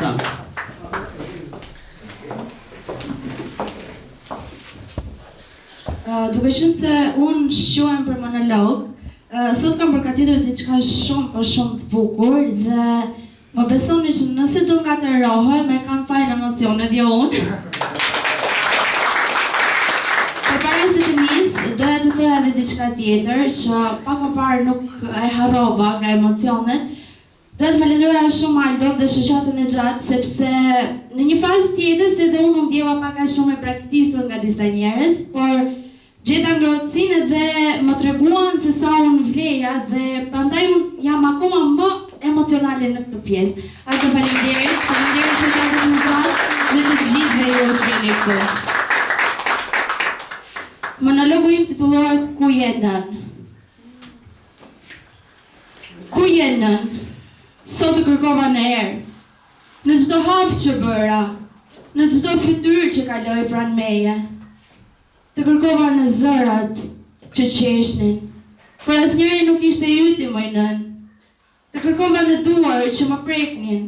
Olta. Uh, duke qenë se unë shquhem për monolog, uh, sot kam përgatitur diçka shumë po shumë të bukur dhe më besoni që nëse do ngatërrohem, e kanë fajin emocionet, jo unë. Përpara se të nis, doja të thoja edhe diçka tjetër që pak më parë nuk e harrova nga emocionet. Doja të falenderoja shumë Aldon dhe shoqatën Nexhat sepse në një fazë të jetës edhe unë u ndjeva pak a shumë e braktisur nga disa njerëz, por gjeta ngrohtësinë dhe më treguan se sa unë vleja dhe prandaj unë jam akoma më emocionale në këtë pjesë. Aldo faleminderit, faleminderit shoqatës Nexhat dhe të gjithëve ju që jeni këtu. Monologu im titullohet Ku je nënë? Ku je nënë? Sot të kërkova në erë. Në çdo hap që bëra, në çdo fytyrë që kaloi pranë meje. Të kërkova në zërat që qeshnin, por asnjëri nuk ishte i yti moj nënë. Të kërkova në duar që më preknin,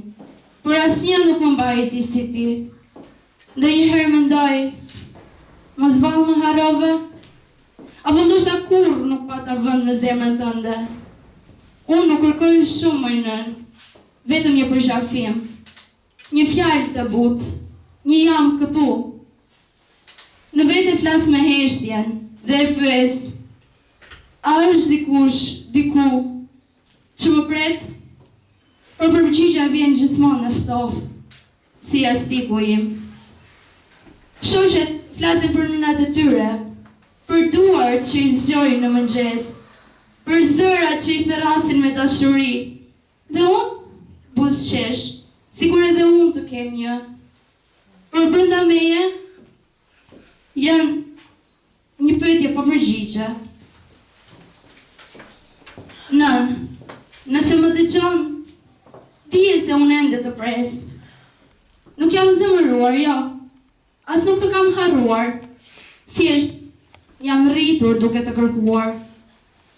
por asnjë nuk më mbajti si ti. Ndonjëherë mendoj, mos vallë më harrove? Apo ndoshta kurrë nuk pata vend në zemrën tënde. Unë nuk kërkoj shumë moj nënë, vetëm një përqafim, një fjalë të butë, një jam këtu. Në vete flas me heshtjen dhe e pyes, a është dikush, diku, që më pret? Por përgjigja vjen gjithmonë e ftohtë. Si jastiku im. Shoqet flasin për nënat e tyre, për duart që i zgjojnë në mëngjes, për zërat që i thërrasin me dashuri. Dhe unë buzëqesh, sikur edhe unë të kem një. Por brenda meje janë Një pyetje pa përgjigje. Nënë, nëse më dëgjon, dije se unë ende të pres. Nuk jam zemëruar, jo. As nuk të kam harruar. Thjesht jam rritur duke të kërkuar.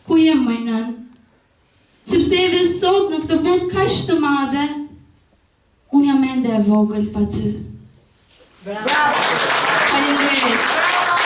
Ku je moj nënë? Sepse edhe sot në këtë botë kaq të madhe, Unë jam ende e vogël pa ty. Bravo! Faleminderit.